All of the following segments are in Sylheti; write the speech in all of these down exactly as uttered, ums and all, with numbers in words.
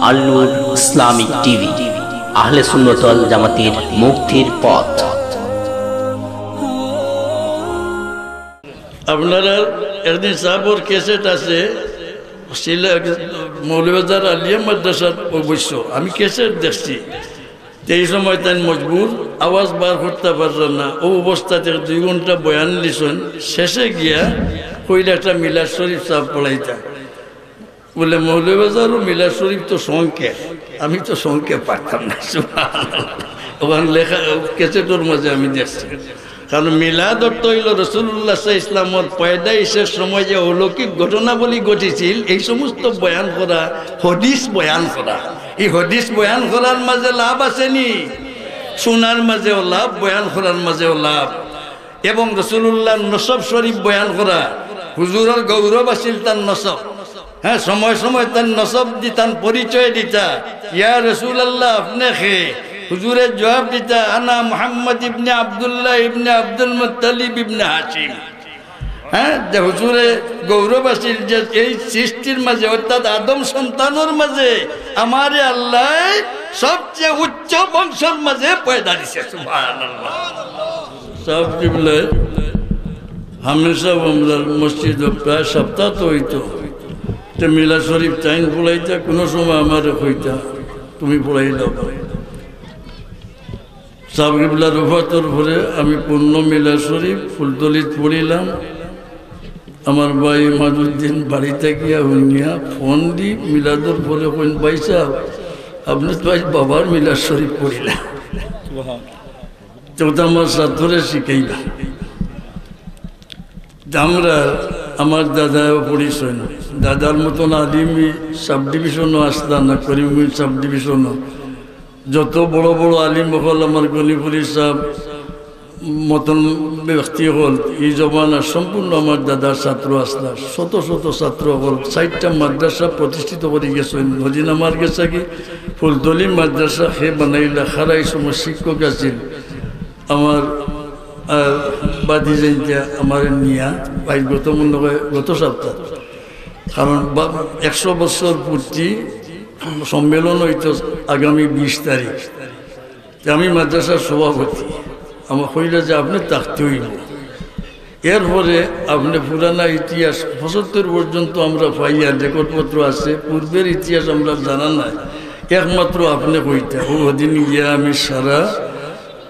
আল নূর Islamic TV, আহলে সুন্নত ওয়াল জামাতের মুক্তির পথ। আপনারার একদিন সাবর ক্যাসেট আছে, সিলে-, মৌলভীবাজার আলিয়া মাদ্রাসার অবশ্য আমি ক্যাসেট দেখছি। তে এই সময় তাইন মজবুর, আওয়াজ বার করতা পাররা না, অউ অবস্থাত এক দুই ঘন্টা বয়ান দিছইন। শেষে গিয়া কইলা একটা মিলাদ শরীফ সাব পড়াইতা। বলে, "মৌলভীবাজারও মিলাদ শরীফ তো সংক্ষেপ, আমি তো সংক্ষেপ পারতাম না।" সুবহানাল্লাহ। ওখান লেখা, ক্যাসেটর মাঝে আমি দেখছি। কারণ মিলাদ অর্থ অইলো রাসূলুল্লাহ সাল্লাল্লাহু আলাইহি ওয়াসাল্লামর পয়দাইশের সময় যে অলৌকিক ঘটনাবলী ঘটেছিল, এই সমস্ত বয়ান করা, হাদিস বয়ান করা। এই হাদিস বয়ান করার মাঝে লাভ আছে নি? শোনার মাঝেও লাভ, বয়ান করার মাঝেও লাভ। এবং রাসূলুল্লাহর নসব শরীফ বয়ান করা, হুজুরর গৌরব আছিল তান নসব। হ্যাঁ, সময় সময় তান নসব দি-, তান পরিচয় দিতা, "ইয়া রাসূলুল্লাহ, আপনে কে?" হুজুরে জবাব দিতা, "আনা মুহাম্মদ ইবনে আব্দুল্লাহ ইবনে আব্দুল মুত্তালিব ইবনে হাশিম।" হ্যাঁ, যে হুজুরে গৌরব আছিল যে এই সৃষ্টির মাঝে, অর্থাৎ আদম সন্তানর মাঝে আমারে আল্লায় সবচেয়ে উচ্চ বংশর মাঝে পয়দা দিছে। সুবহানাল্লাহ। সাব কিবলায় হামেশা আমরার মসজিদো প্রায় সপ্তাহ তো অইতো, তে মিলাদ শরীফ তাইন পড়াইতা, কুনু সময় আমারে কইতা, "তুমি পড়াই দাও।" সাব কিবলার ওফাতর পরে আমি পূর্ণ মিলাদ শরীফ ফুলতলিত পড়িলাম। আমার ভাই ইমাদুদ্দিন বাড়ি থাকিয়া হুনিয়া ফোন দি মিলাদর পরে কইন, "ভাই সাব, আপনে তো আইজ বাবার মিলাদ শরীফ পড়িলা।" তে অতা আমার ছাত্ররে শিখাইলা। তে আমরা, আমার দাদাও পড়ছইন, দাদার মতন আলিম ই সাব ডিভিশনও আছলা না, করিমগঞ্জ সাব ডিভিশনও। যত বড় বড় আলিম অকল, আমার গনিপুরি সাব মতন ব্যক্তি অকল, ই জমানার সম্পূর্ণ আমার দাদার ছাত্র আছলা। শত শত ছাত্র অকল, চাইরটা মাদ্রাসা প্রতিষ্ঠিত করি গেছইন। হদিন আমার গেছে কি ফুলতলি মাদ্রাসা হে বানাইলা, খারা ই সময় শিক্ষক আছিল। আমার, আহ, বাদি যাইতে আমার নিয়া, ভাই গত মনে হয় গত সপ্তাহ, কারণ বা-, একশো বছর পূর্তি সম্মেলন অইতো আগামী বিশ তারিখ। তে আমি মাদ্রাসার সভাপতি, আমার কইলা যে, "আপনে থাকতে অইবো।" এরপরে আপনে পুরানা ইতিহাস পঁচাত্তর পর্যন্ত আমরা পাইয়ার রেকর্ডপত্র আছে, পূর্বের ইতিহাস আমরা জানা নাই, একমাত্র আপনে কইতা। অউ হদিন গিয়া আমি সারা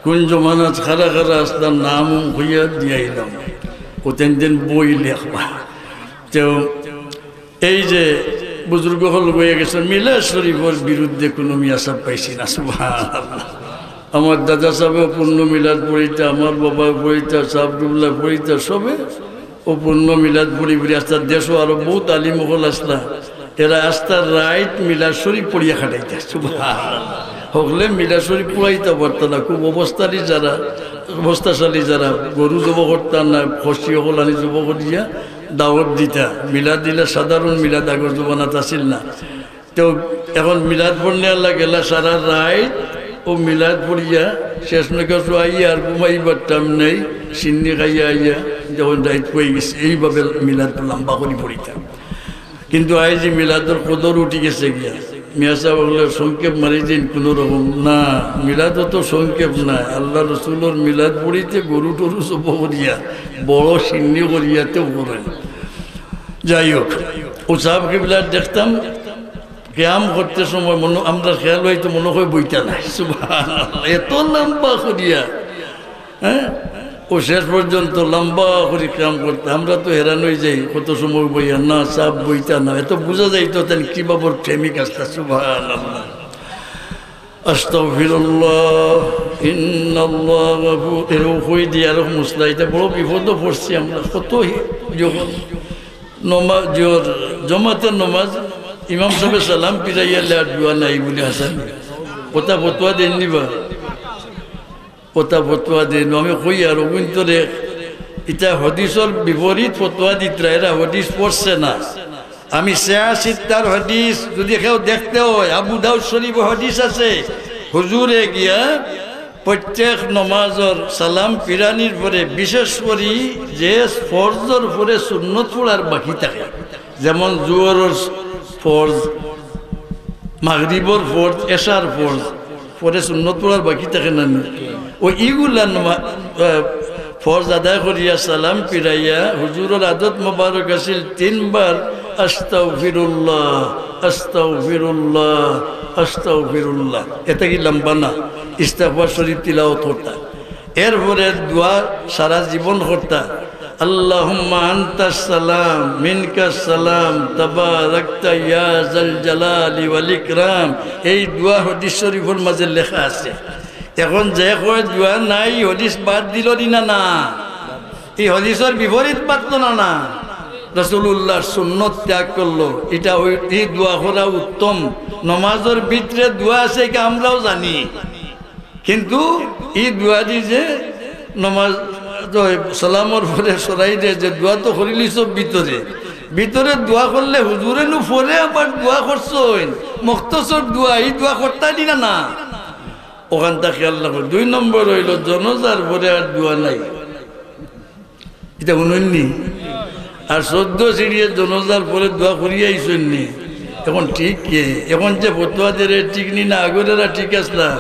কুন জমানাত খারা খারা আছলা নাম কইয়া দিয়া আইলাম, অউ তেন তেন বই লেখবা। তেউ এই যে বুজুর্গ অকল গিয়া গেছইন, মিলাদ শরীফর বিরুদ্ধে কুনু মিয়া সাব পাইছি না। সুবহানাল্লাহ। আমার দাদা সাবে পূর্ণ মিলাদ পড়িতা, আমার বাবা পড়িতা, সাব কিবলা পড়িতা, সবে অউ পূর্ণ মিলাদ পড়ি পড়ি আস্তা দেশো আরো বউত আলিম অকল আছলা, এরা আস্তা রাইত মিলাদ শরীফ পড়িয়া কাটাইতা। সুবহানাল্লাহ। হকলে মিলাদ শরীফ পড়াইতা পারতা না, খুব অবস্থালি যারা, অবস্থাশালী যারা, গরু জবো করতা না, খসি অকল আনি জবো করিয়া দাওয়াত দিতা। মিলাদ দিলা সাধারণ মিলাদ, আগর জমানাত আছিল না। তেউ এখন মিলাদ পড়নেআলা গেলা সারা রাইত অউ মিলাদ পড়িয়া শেষ নু কিছু আইয়া আর ঘুমাইবার টাইম নাই, শিন্নি খাইয়া আইয়া যখন রাইত অই গেছে, এইভাবে মিলাদ লম্বা করি পড়িতা। কিন্তু আইজ ই মিলাদর কদর উঠি গেছে গিয়া। মিয়া সাব অকলে সংক্ষেপ মারি দিন কুনু রকম না, মিলাদ অত সংক্ষেপ নায়। আল্লার রসুলর মিলাদ পড়িতে গরু টরু জবো করিয়া, বড় শিন্নি করিয়া তেউ করইন। যাই হোক, অউ সাব কিবলা দেখতাম, কিয়াম করতে সময় মনো, আমরার খেয়াল অইতো মনো অয় বইতা নায়। সুবহানাল্লাহ, এত লম্বা করিয়া, হ্যাঁ? অউ শেষ পর্যন্ত লম্বা করি কিয়াম করতা। আমরা তো হেরান অই যাই, কত সময় বইয়া না, সাব বইতা না। এত বুঝা যাইতো তাইন কিভাবে প্রেমিক আছলা। সুবহানাল্লাহ। আস্তাগফিরুল্লাহ, ইন্নাল্লাহ গাফুর। এরকম কই দিয়া আরো মুসলা, ইটা বড় বিপদো পড়ছি আমরা। কত হি-, যখন নমাজ, জোহর, জমাতের নমাজ, ইমাম সাবে সালাম ফিরাইয়া লে আর দোয়া নাই বুলি হাছানি। অতা ফতোয়া দেইন নি বা? অতা ফতোয়া দেইন। আমি কই আর অগুইন্তরে, ইটা হাদিসর বিপরীত ফতোয়া দিতরা, এরা হাদিস পড়ছে না। আমি সহিহ সিত্তার হাদিস, যুদি কেউ দেখতে অয়, আবু দাউদ শরীফো হাদিস আছে, হুজুরে গিয়া প্রত্যেক নমাজর সালাম ফিরানির পরে, বিশেষ করি যে ফরজর পরে সুন্নত পড়ার বাকি থাকে, যেমন জোহরর ফরজ, মাগরিবর ফরজ, এশার ফরজ, পরে সুন্নত পড়ার বাকি থাকে না নি? ও ইগুলা নমা-, আহ, ফরজ আদায় করিয়া সালাম ফিরাইয়া হুজুরর আদত মোবারক আছিল তিনবার আস্তাগফিরুল্লাহ, আস্তাগফিরুল্লাহ, আস্তাগফিরুল্লাহ। এটা কি লম্বা না? ইস্তেগফার শরীফ তিলাওয়াত করতা। এরপরে দোয়া সারা জীবন করতা, আল্লাহুম্মা আনতাস সালাম, মিনকাস সালাম, তাবারাকতা ইয়া যাল জালালি ওয়াল ইকরাম। এই দোয়া হাদিস শরীফর মাঝে লেখা আছে। এখন যে কয় দোয়া নাই, হাদিস বাদ দিল নি না? না, এই হাদিসর বিপরীত মাতল না? না, রাসূলুল্লাহর সুন্নত ত্যাগ করলো। এটা ওই, এই দোয়া করা উত্তম। নমাজর ভিতরে দোয়া আছে, এটা আমরাও জানি। কিন্তু এই দোয়া দি যে নমাজ, তো সালামর পরে সরাই দে, যে দোয়া তো করিলিছ ভিতরে, ভিতরে দোয়া করলে হুজুরে নু পরে আবার দোয়া করছইন, মুখতসর দোয়া, এই দোয়া করতা নি না? না, ওখানটা খেয়াল রাখো। দুই নম্বর অইল, জনাজার পরে আর দোয়া নাই। এটা হুনইন নি? আর চৌদ্দ সিঁড়িয়ে জনাজার পরে দোয়া করিয়া আইছইন নি? এখন ঠিক কে? এখন যে ফতোয়া দের, ঠিক নি না আগরেরা ঠিক আছলা?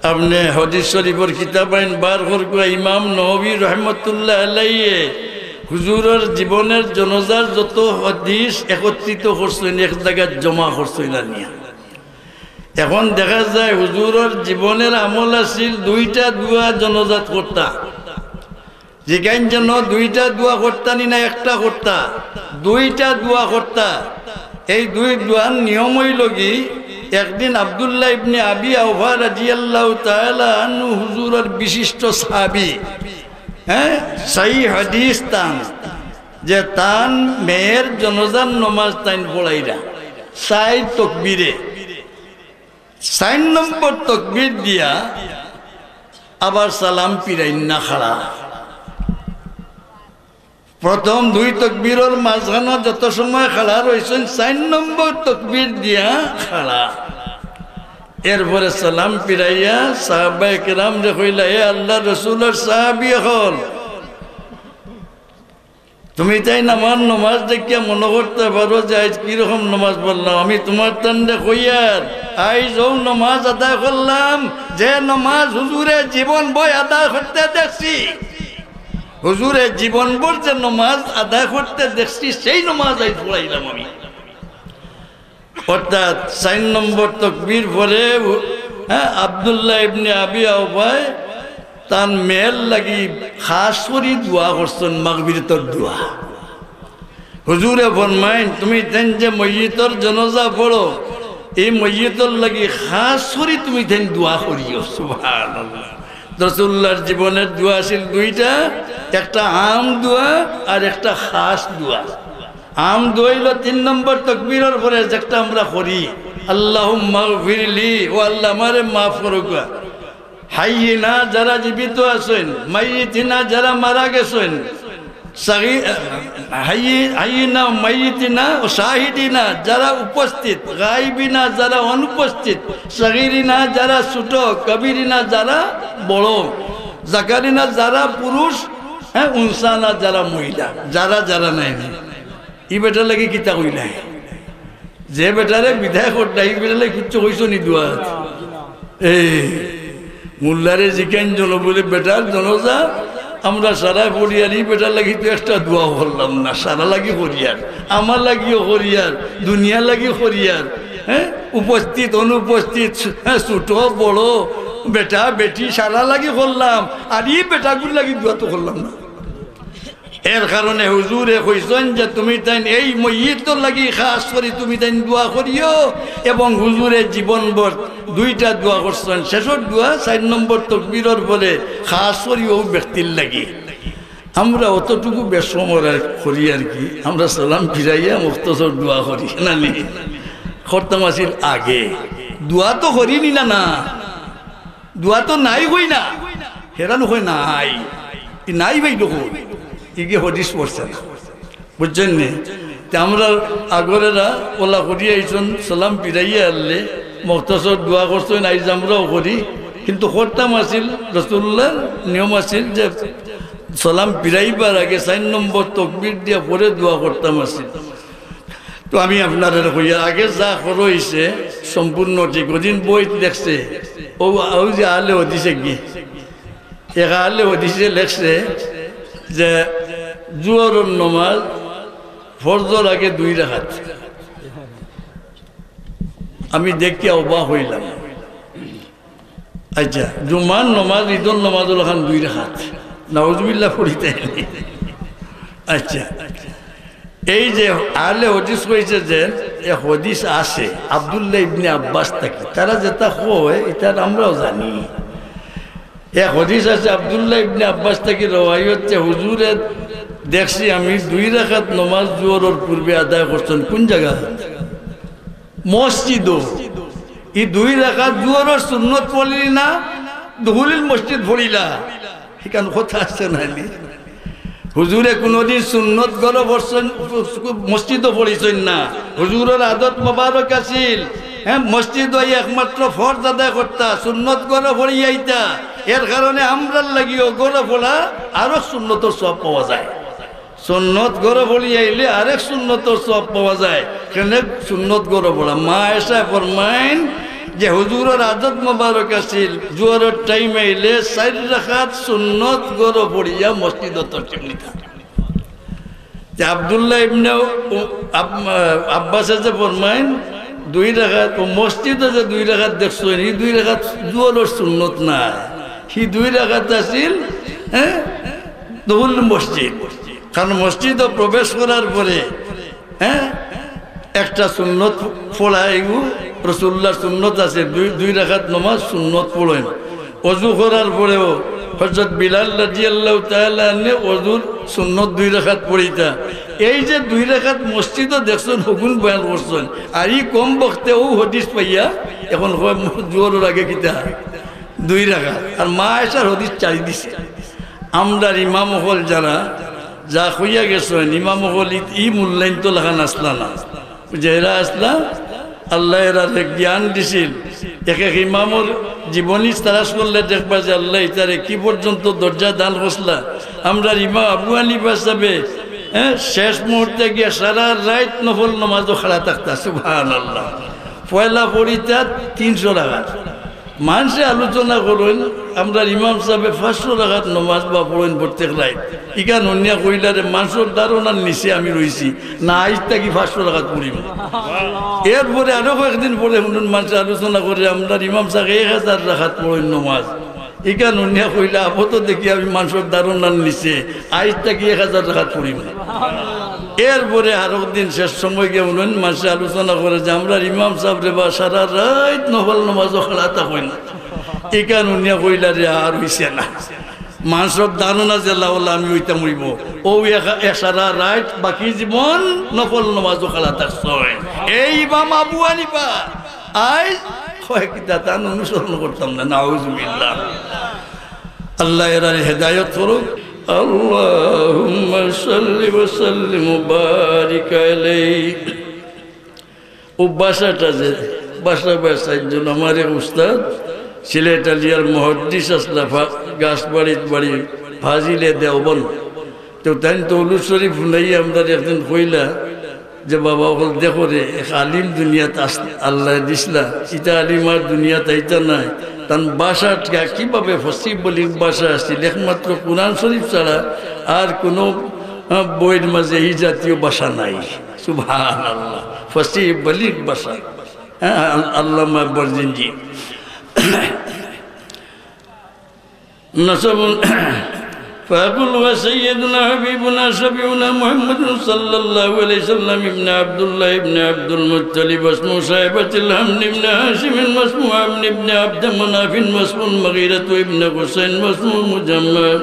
আপনে হাদিস শরীফর কিতাবাইন বার করবা, ইমাম নববী রহমতুল্লাহ আলাইহি হুজুরর জীবনের জনাজার যত হাদিস একত্রিত করছইন, এক জাগাত জমা করছইন আনিয়া। এখন দেখা যায় হুজুরর জীবনের আমল আছিল দুইটা দোয়া জনাজাত করতা। জিগাইন যেন দুইটা দোয়া করতা নি না একটা করতা, দুইটা দোয়া করতা। এই দুই দোয়ার নিয়ম অইল কি, একদিন আব্দুল্লাহ ইবনে আবি আওফা রাদিয়াল্লাহু তাআলা আনহু হুজুরর বিশিষ্ট সাহাবী, হ্যাঁ, সহি হাদিস তান, যে তান মেয়ের জনাজার নমাজ তাইন পড়াইরা চাইর তকবীরে। চাইর নম্বর তকবীর দিয়া আবার সালাম ফিরাইন না খাড়া। প্রথম দুই তকবীরর মাঝখানো যত সময় খাড়া রইছইন, চাইর নম্বর তকবীর দিয়া খাড়া। এরপরে সালাম ফিরাইয়া সাহাবায়ে কেরামরে কইলা, "এ আল্লাহর রসুলর সাহাবী অকল, তুমি তাইন আমার নমাজ দেখিয়া মনো করতা পারো যে আইজ কিরকম নমাজ পড়লাম। আমি তুমার তানরে কইয়ার, আইজ অউ নমাজ আদায় করলাম, যে নমাজ হুজুরে জীবন ভর আদায় করতে দেখছি। হুজুরে জীবন ভর যে নমাজ আদায় করতে দেখছি, সেই নমাজ আইজ পড়াইলাম আমি।" অর্থাৎ চাইর নম্বর তকবীর পরে, হ্যাঁ, আব্দুল্লাহ ইবনে আবি আওফায় তান মেয়ের লাগি খাস করি দোয়া করছইন, মাগফিরাতর দোয়া। হুজুরে ফরমাইন, "তুমি তাইন যে মইয়িতর জনাজা পড়ো, এই মইয়িতর লাগি খাস করি তুমি তাইন দোয়া করিও।" সুবহানাল্লাহ। রাসূলুল্লাহর জীবনের দোয়া আছিল দুইটা, একটা আম দোয়া আর একটা খাস দোয়া। আম দোয়া অইল তিন নম্বর তকবীরর পরে যেটা আমরা করি, "আল্লাহুম্মাগফিরলি", ও আল্লাহ আমারে মাফ করুকা। হাইয়িনা, যারা জীবিত আছইন, মাইয়িতিনা, যারা মারা গেছইন, সাগি-, হাইয়ি-, হাইয়িনা, মাইয়িতিনা ও শাহিদিনা, যারা উপস্থিত, গাইবিনা, যারা অনুপস্থিত, সগিরিনা, যারা ছোট, কবিরিনা, যারা বড়, জাকারিনা, যারা পুরুষ, হ্যাঁ, উনসানা, যারা মহিলা, যারা যারা নাই নাই। ই বেটার লাগি কিতা কইলাই? যে বেটারে বিদায় করতা, ই বেটার লাগি কিচ্ছু কইছো নি দোয়াত? এই মোল্লারে জিকাইন জন বলে, "বেটার জনাজা আমরা সারায় পড়িয়ার, ই বেটার লাগি তো একটা দোয়া করলাম না, সারা লাগি করিয়ার, আমার লাগিও করিয়ার, দুনিয়ার লাগি করিয়ার, হ্যাঁ, উপস্থিত, অনুপস্থিত, হ্যাঁ, ছোট, বড়, বেটা, বেটি, সারা লাগি করলাম, আর ই বেটাগুর লাগি দোয়া তো করলাম না।" এর কারণে হুজুরে কইছইন যে তুমি তাইন এই মইয়িতর লাগি খাস করি তুমি তাইন দোয়া করিও, এবং হুজুরে জীবন ভর দুইটা দোয়া করছইন, শেষর দোয়া চাইর নম্বর তকবীরর পরে খাস করি অউ ব্যক্তির লাগি। আমরা অতটুকু বেশমর আর করি আর কি, আমরা সালাম ফিরাইয়া মুখতসর দোয়া করি না নি? করতাম আছিল আগে, দোয়া তো করি নি না, না? দোয়া তো নাই কই না, হেরান কই নাই, ই নাই ভাই দেখো, ইগে হাদিস পড়ছে না, বুঝছইন নি? তে আমরা আগরেরা ওলা করি আইছইন, সালাম ফিরাইয়া আনলে, মুখতসর দোয়া করছইন, আইজ আমরাও করি, কিন্তু করতাম আছিল, রাসূলুল্লাহর নিয়ম আছিল যে সালাম ফিরাইবার আগে চাইর নম্বর তকবীর দিয়া পরে দোয়া করতাম আছিল। তো আমি আপনারারে কইয়ার আগে যা খবর অইছে সম্পূর্ণ ঠিক। ওদিন বইত লেখছে, ও, ও যে আহলে হাদিসে গিয়ে, এক আহলে হাদিসে লেখছে যে জোহরর নমাজ ফরজর আগে দুই রাকাত। আমি দেখিয়া অবাক অইলাম। আচ্ছা, জুমার নমাজ, ইদর নমাজ অলাখান দুই রাকাত। নাউজুবিল্লাহ পড়িতে। আচ্ছা, এই যে আহলে হাদিস কইছে যে এ হাদিস আছে আব্দুল্লাহ ইবনে আব্বাস থাকি, তারা যেটা কয় ইটা আমরাও জানি। এ হাদিস আছে আব্দুল্লাহ ইবনে আব্বাস থাকি রওয়ায়ত যে হুজুরে দেখছি আমি দুই রাকাত নমাজ জোহরর পূর্বে আদায় করছইন। কোন জাগা? মসজিদো। ই দুই রাকাত জোহরর সুন্নত পড়িলা না, দুহুলিল মসজিদ পড়িলা? ইখান কথা আছে না নি? হুজুরে কুনুদিন সুন্নত ঘরো পড়ছইন, মসজিদো পড়ছইন না। হুজুরর আদত মোবারক আছিল, হ্যাঁ, মসজিদো আইয়া একমাত্র ফরজ আদায় করতা, সুন্নত ঘরো পড়িয়া আইতা। এর কারণে আমরার লাগিও ঘরো পড়া আরো সুন্নতর সওয়াব পাওয়া যায়। সুন্নত ঘরো পড়িয়া আইলে আরেক সুন্নতর সওয়াব পাওয়া যায়। কেনে সুন্নত ঘরো পড়া? মা আয়েশায় ফরমাইন যে হুজুরর আদত মোবারক আছিল, জোহরর টাইম আইলে চাইর রাকাত সুন্নত ঘরো পড়িয়া মসজিদো তশরিফ নিতা। যে আব্দুল্লাহ ইবনে উ-, আব-, আব্বাসে যে ফরমাইন দুই রাকাত, ও মসজিদো যে দুই রাকাত দেখছইন, ই দুই রাকাত জোহরর সুন্নত নায়, হি দুই রাকাত আছিল, হ্যাঁ, দুহুল মসজিদ। কারণ মসজিদো প্রবেশ করার পরে, হ্যাঁ, একটা সুন্নত পড়া, এগু রাসূলুল্লাহর সুন্নত আছে, দুই, দুই রাকাত নমাজ সুন্নত পড়ইন। অজু করার পরেও হযরত বিলাল রাদিয়াল্লাহু তাআলা আনহু অজুর সুন্নত দুই রাকাত পড়িতা। এই যে দুই রাকাত মসজিদো দেখছইন, হগুন বয়ান করছইন, আর ই কম বখতে অউ হাদিস পাইয়া এখন কয় জোহরর আগে কিতা? দুই রাকাত। আর মা আয়েশার হাদিস ছাড়ি দিছে। আমরার ইমাম অকল যারা যা কইয়া গেছইন, ইমাম অকল ই, ই মূল্যায়ন তো লাখান আছলা না। যেরা আছলা, আল্লায় এরারে জ্ঞান দিছিল। এক এক ইমামর জীবনী তালাশ করলে দেখবা যে আল্লায় ইতারে কি পর্যন্ত দরজা দান করছলা। আমরার ইমাম আবু হানিফা সাহেবে, হ্যাঁ, শেষ মুহূর্তে গিয়া সারা রাইত নফল নমাজো খাড়া থাকতা। সুবহানাল্লাহ। পয়লা পড়িতা তিনশো রাকাত। মানষে আলোচনা করইন, আমরার ইমাম সাহেবে পাঁচশো রাকাত নমাজ বা পড়ইন প্রত্যেক রাইত। ইখান হুনিয়া কইলা রে, মানষর ধারণার নিচে আমি রইছি, না আইজ থাকি পাঁচশো রাকাত পড়িমু। এরপরে আরো কয়েকদিন পরে হুনইন মানষে আলোচনা করে, আমরার ইমাম সাহেবে এক হাজার রাকাত পড়ইন নমাজ। ইখান হুনিয়া কইলা, আপাতত দেখি আমি মানষর ধারণার নিচে, আইজ থাকি এক হাজার রাকাত পড়িমু। এরপরে আরো দিন শেষ সময় গিয়া হুনইন মানষে আলোচনা করে যে আমরার ইমাম সাহেব রে বা সারা রাইত নফল নমাজো খাড়া থাকইন। ইখান হুনিয়া কইলা রে, আর অইছে না। মানষর ধারণা যেলা অলা আমি অইতাম অইবো। অউ একা-, এ সারা রাইত বাকি জীবন নফল নমাজো খাড়া থাকছইন। এই ইমাম আবু হানিফা, আইজ কয় কিতা তান অনুসরণ করতাম না, নাউজুবিল্লাহ। আল্লায় এরারে হেদায়ত করুক। আল্লাহুম্মা সাল্লি ওয়া সাল্লিম ওয়া বারিক আলাইহি। অউ ভাষাটা যে, ভাষা ভাষা একজন আমার এক উস্তাদ, সিলেট আলিয়ার মুহাদ্দিস আছলা, ফা-, গাছবাড়িত বাড়ি, ফাজিলে দেওবন্দ। তো তাইন দরুদ শরীফ হুনাইয়া আমরারে একদিন কইলা যে, "বাবা অকল দেখো রে, এক আলিম দুনিয়াত আস-, আল্লায় দিছলা, ইতা আলিম আর দুনিয়াত আইতা নায়।" তান ভাষাটা কিভাবে ফসিহ বলিগ ভাষা আছিল, একমাত্র কোরআন শরীফ ছাড়া আর কুনু, আহ, বইর মাঝে ই জাতীয় ভাষা নাই। সুবহানাল্লাহ, ফসিহ বলিগ ভাষা। হ্যাঁ, আল-, আল্লামা বরজিঞ্জি। نسب. فيقول: وسيدنا حبيبنا شفيعنا محمد صلى الله عليه وسلم ابن عبد الله ابن عبد المطلب، واسمه شيبة الحمد ابن هاشم، واسمه عمرو ابن عبد مناف، واسمه المغيرة ابن قصي، واسمه مجمع.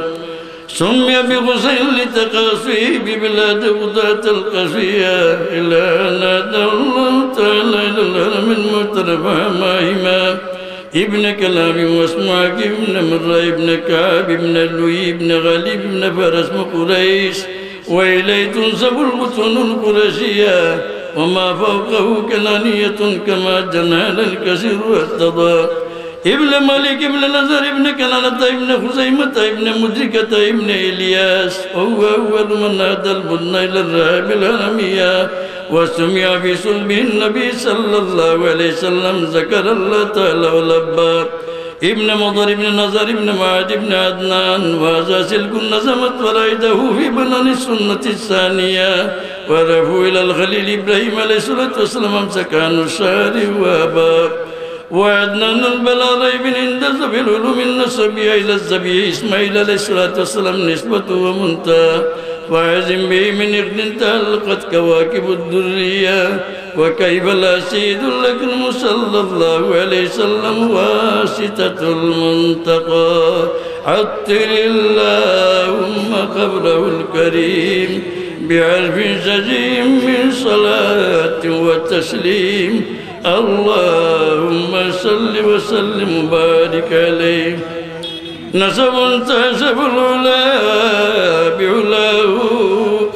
سمي بقصي لتقاصيه ببلاد قضاة القصية، إلى أن هداه الله تعالى إلى الحرمين المحترمين حماهما. ابن كلاب، واسمه حكيم بن مرة بن كعب بن لؤي بن غالب بن فهر، اسمه قريش، وإليه تنسب البطون القرشية، وما فوقه كنانية كما جنى على الكثير واحتضى. ابن مالك ابن نضر ابن كنانة ابن خزيمة ابن مدركة ابن إلياس، وهو أول من أهدى البطن إلى الرهائن الحرمية. وسمع في صلبه النبي صلى الله عليه وسلم ذكر الله تعالى ولبى. ابن مضر ابن نزار ابن معد ابن عدنان، وهذا سلك نظمت فرائده في بنان السنة الثانية، ورفعه إلى الخليل إبراهيم عليه الصلاة والسلام أمسك عنه الشارع وأبى. وعدنان بلا ريب عند ذوي العلوم النسبية إلى الذبيح إسماعيل عليه الصلاة والسلام نسبته ومنتهى، فأعظم به من عقد تعلقت كواكب الدرية، وكيف لا سيد الأكرم صلى الله عليه وسلم واسطة المنتقى. عطر اللهم قبره الكريم بعرف شجي من صلاة وتسليم. اللهم صل وسلم وبارك عليه. نسب تعشف العلا بعلاه،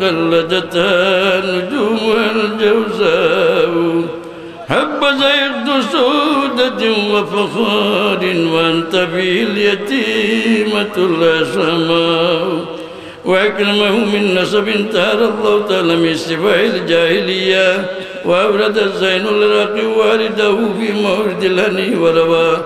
قلدتها نجومها الجوزاء. هب زيغ سودة وفخار، وأنت فيه اليتيمة الأسماء. وأكرمه من نسب طهر الله تعالى من سفاح الجاهلية، وأورد زين العراق وارده في مورد الهني وروى.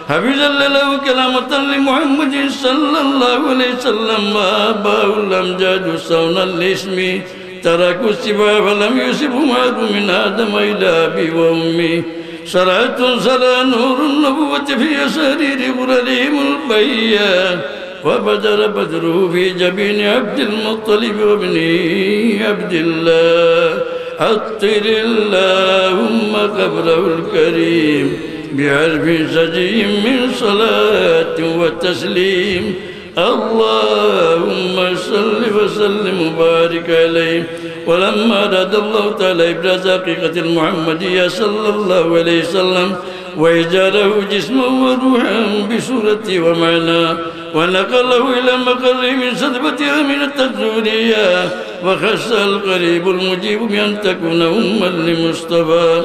حفظ الله كرامة لمحمد صلى الله عليه وسلم، وآباؤه الأمجاد صونا لاسمه، تركوا السفاح فلم يصبهم عار من آدم إلى أبي وأمي. سرعة سرى نور النبوة في أسارير غررهم البهية، وبدر بدره في جبين عبد المطلب وابنه عبد الله. عطر اللهم قبره الكريم بعرف شجي من صلاة وتسليم. اللهم صل وسلم وبارك عليه. ولما أراد الله تعالى إبراز حقيقة المحمدية صلى الله عليه وسلم وإجاره جسما وروحا بصورته ومعناه، ونقله إلى مقره من سدبة آمنة الزهرية، وخص القريب المجيب بأن تكون أما لمصطفى،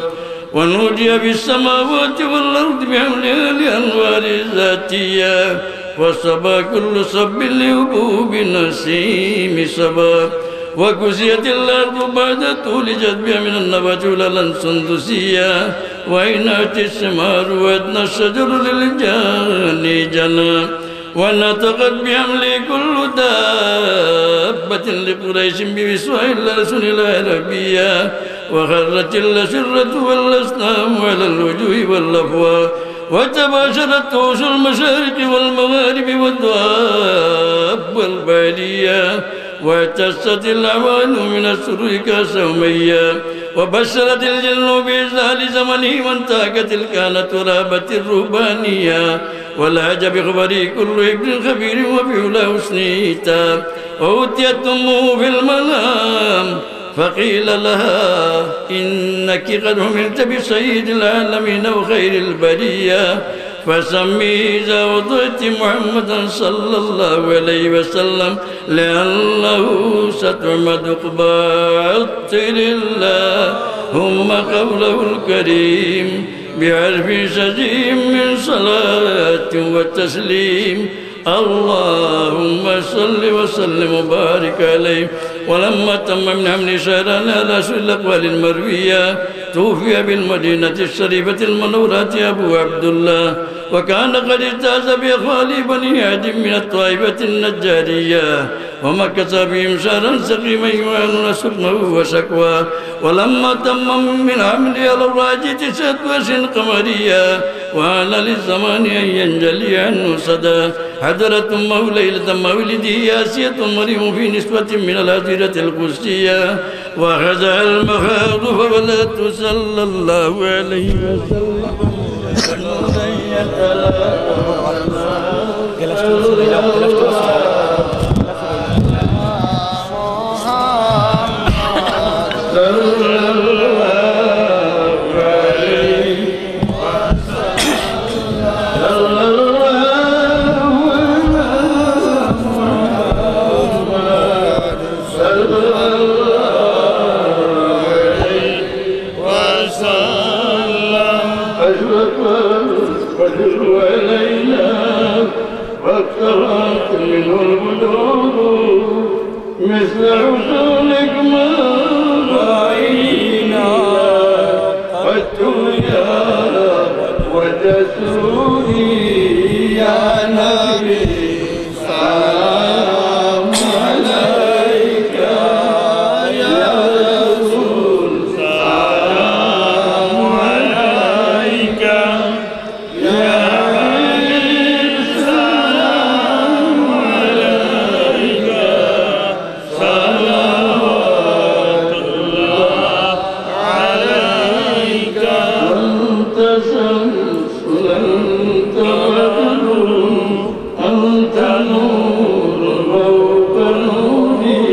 ونودي في السماوات والأرض بحملها لأنوار ذاتية، وصبا كل صب لهبوب نسيم صبا، وكسيت الأرض بعد طول جذبها من النبات هلالا سندسيا، وأينعت الثمار وأدنى الشجر للجاني جنى، ونطقت بحمله كل دابة لقريش بمصباح رسول الله العربية، وخرت الأسرة والأصنام على الوجوه والأفواه، وتباشرت وحوش المشارق والمغارب والدواب والبحرية، واعتزت الأعوان من السرور كأسا أميا، وبشرت الجن بإذهال زمنه وانتهكت الكهنة ورهبت الرهبانية، ولهج بخبره كل ابن خبير وبعلاه حسنه تاب، وأتيت أمه في المنام فقيل لها: إنك قد حملت بسيد العالمين وخير البرية، فسميه إذا وضعت محمدا صلى الله عليه وسلم، لأنه ستحمد عقباه. عطر اللهم قبره الكريم بعرف شجي من صلاة وتسليم. اللهم صل وسلم وبارك عليه. ولما تم من حمله شهران على سوء الأقوال المروية، توفي بالمدينة الشريفة المنورة أبو عبد الله، وكان قد اجتاز بأخوال بني عدي من الطائفة النجارية، ومكث بهم شهرا سقيما يعانون سقمه وشكواه. ولما تم من حمله على الراجح تسعة أشهر قمرية، وآن للزمان أن ينجلي عنه صداه، حضرت أمه ليلة مولده آسية مريم في نسوة من الحظيرة القدسية، وأخذها المخاض فولدته صلى الله عليه وسلم. واقتربت منه البدور مثل حسن الإكمام. يا وجه سروري يا نبي، سلام عليك يا رسول، سلام عليك يا حبيب، سلام عليك. صلوات الله عليك. أنت شمس، أنت بدر، أنت نور فوق نوري،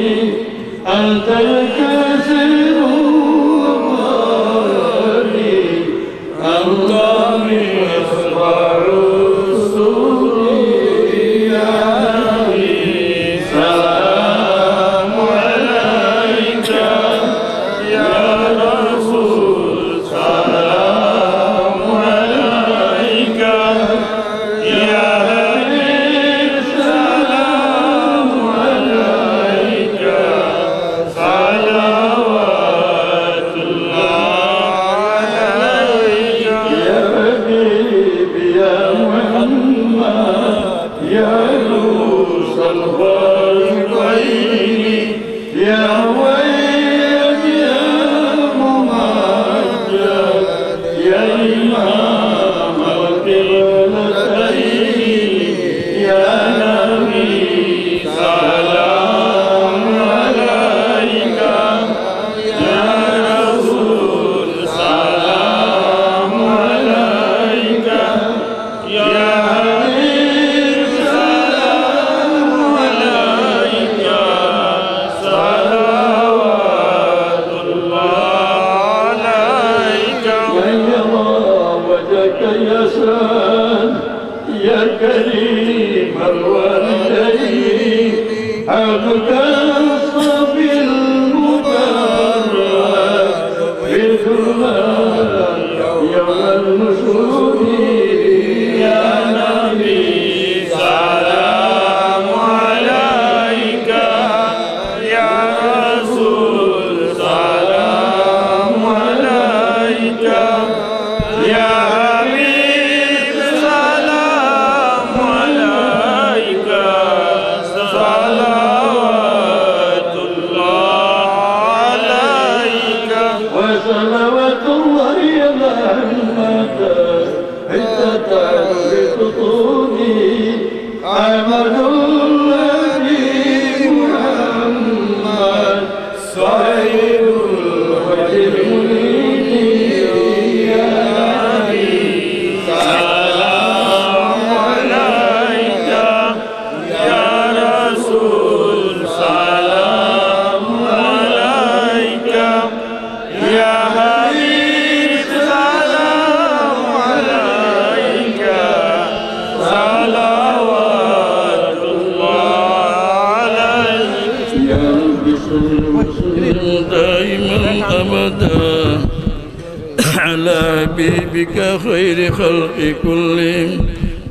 أنت الكثير وقاري، أنت مصباح السرور يا نبي، سلام عليك يا رسول، سلام عليك يا حبيب، سلام عليك. صلوات الله عليك. يا حبيبي يا محمد، يا عروس الفريقين، يا مؤيد يا ممجد، يا إمام القبلتين، يا نبي سلام عليك، يا رسول سلام عليك، يا حبيب سلام عليك، صلوات الله عليك. بيض وجهك يا سيد يا كريم الوالدين، حقك الصبي المبارك في الدنيا يوم النشور. يا نبي سلام عليك، يا رسول سلام عليك، يا حبيب سلام عليك، صلوات الله عليك. وصلوات الله على أحمد حتى تعرف طولي أحمد النبي محمد صاحب الوجه المنير. يا نبي سلام عليك، يا رسول سلام عليك، يا حبيب سلام عليك، صلوات الله عليك. يا رب صل وسلم دائما أبدا على حبيبك خير خلق كلهم.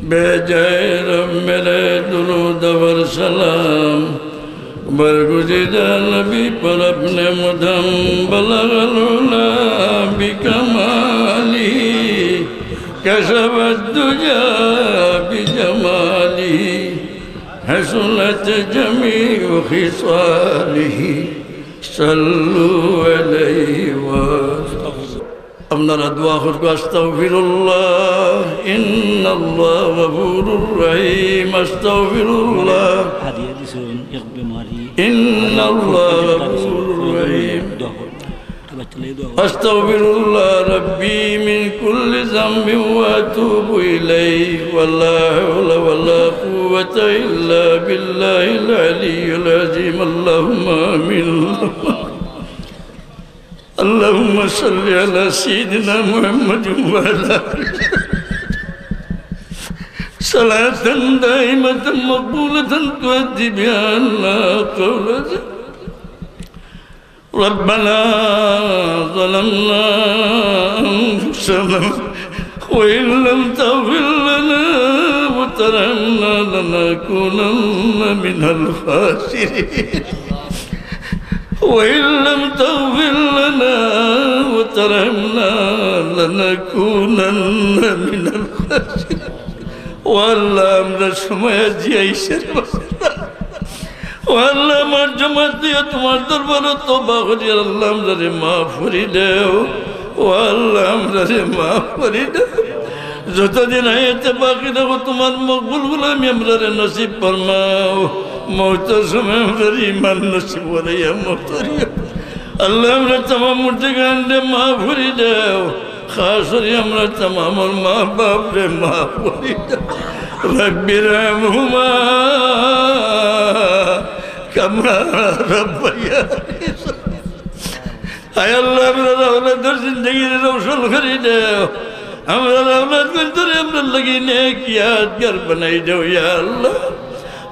بجائے رب میرے درود و سلام، برگزیدہ نبی پر اپنے مدام، بلغ العلا بکماله، کشف الدجی بجماله، حسنت جمیع خصاله، صلوا علیه و আপনারা দোয়া করবা, أستغفر الله إن الله غفور رحيم، أستغفر الله إن الله غفور رحيم، أستغفر الله ربي من كل ذنب وأتوب إليه، ولا حول ولا قوة إلا بالله العلي العظيم. اللهم آمين. اللهم صل على سيدنا محمد وعلى آله صلاة دائمة مقبولة تؤدي بها عنا قولة. ربنا ظلمنا أنفسنا وإن لم تغفر لنا وترحمنا لنكونن من الخاسرين. وإن لم تغفر لنا وترحمنا لنكونن من الخاسرين। ও আল্লাহ, আমরার সময় আজি আইছে রে বাবা। ও আল্লাহ, আমার জমাত দিয়া তোমার দরবারো তওবা করি, আল্লাহ, আমরারে মাফ করি দেও। ও আল্লাহ, আমরারে মাফ করি দেও। যতদিন হায়াতে বাকি রাখো, তোমার মকবুল গোলামি আমরারে নসিব ফরমাও। মউতর সময় আমরারে ইমান নসিব করাইয়া মউত করিও। আল্লাহ, আমরার তামাম মুর্দেগানরে মাফ করি দেও। খাস করি আমরার তামামর মা বাপরে মাফ করি দেও। رب ارحمهما كما ربياني صغيرا। আয় আল্লাহ, আমরার আওলাদর জিন্দেগিরে রওশন করি দেও। আমরার আওলাদগুইন্তরে আমরার লাগি নেক ইয়াদগার বানাই দেও, ইয়া আল্লাহ।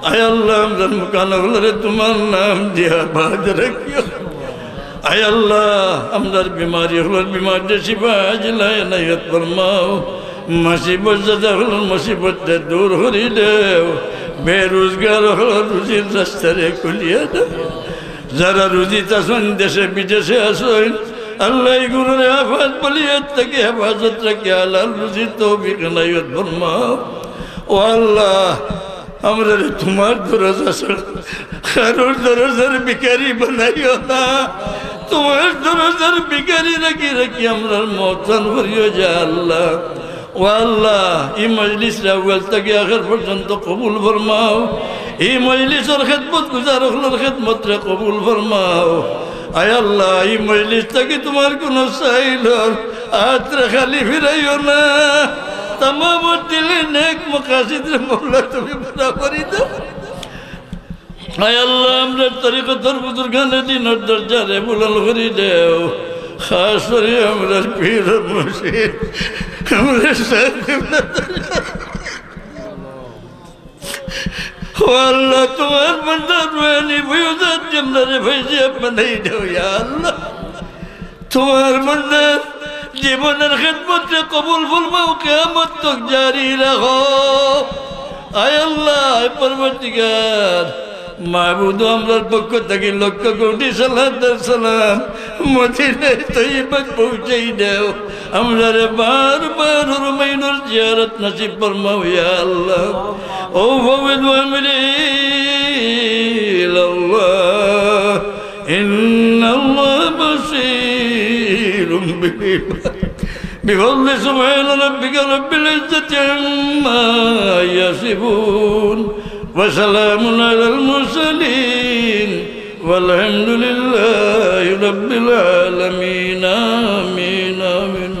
আয় আল্লাহ, আমরার মুকান অকলরে তোমার নাম দিয়া আবাদ রাখিও। আয় আল্লাহ, আমরার বিমারি অকলর বিমারিরে শিফা আজিলা এনায়েত ফরমাও। মুসিবত জাদা অকলর মুসিবতরে দূর করি দেও। বেরুজগার অকলর রুজির রাস্তারে খুলিয়া দেও। যারা রুজিত আছইন, দেশে বিদেশে আছইন, আল্লাহ, ইগুনরে আফাত বালিয়াত থাকি হেফাজত রাখি হালাল রুজির তৌফিক এনায়েত ফরমাও। ও আল্লাহ, আমরারে তোমার দরজা ছাড়া কারোর দরজার ভিখারি বানাইও না। তোমার দরজার ভিখারি রাখি রাখি আমরার মউত দান করিও, ইয়া আল্লাহ। ও আল্লাহ, ই মজলিসরে আউয়াল থাকি আখের পর্যন্ত কবুল ফরমাও। ই মজলিসর খেদমত গুজার অকলর খেদমতরে কবুল ফরমাও। আয় আল্লাহ, ই মজলিস থাকি তোমার কুনু সাইলর আতরে খালি ফিরাইও না। তামামর দিলে নেক মাকাসিদরে মওলা তুমি পুরা করি দেও। আয় আল্লাহ, আমরার তরিকতর বুজুর্গানে দিনর দরজারে বুলন্দ করি দেও। খাস করি আমরার পীর মুর্শিদ, আমরার শাইখ কিবলা। ও আল্লাহ, তোমার বান্দার রুহানি ফৈজাত আমরারে ফৈজিয়াব বানাই দেও, ইয়া আল্লাহ। তোমার বান্দার জীবনর খেদমতরে কবুল ফরমাও, কিয়ামত তক জারি রাখো। আয় আল্লাহ, আয় পরওয়ারদিগার, মাবুদ, আমরার পক্ষ থাকি লক্ষ কোটি সালাত আর সালাম মদিনায়ে তৈয়বাত পৌঁছাই দেও। আমরারে বারবার হুরমাইনর জিয়ারত নসিব ফরমাও, ইয়া আল্লাহ। أفوض أمري إلى الله، إن الله بصير بالعباد. بفضل سبحان ربك رب العزة عما يصفون، وسلام على المرسلين، والحمد لله رب العالمين. آمين، آمين.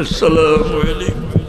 السلام عليكم.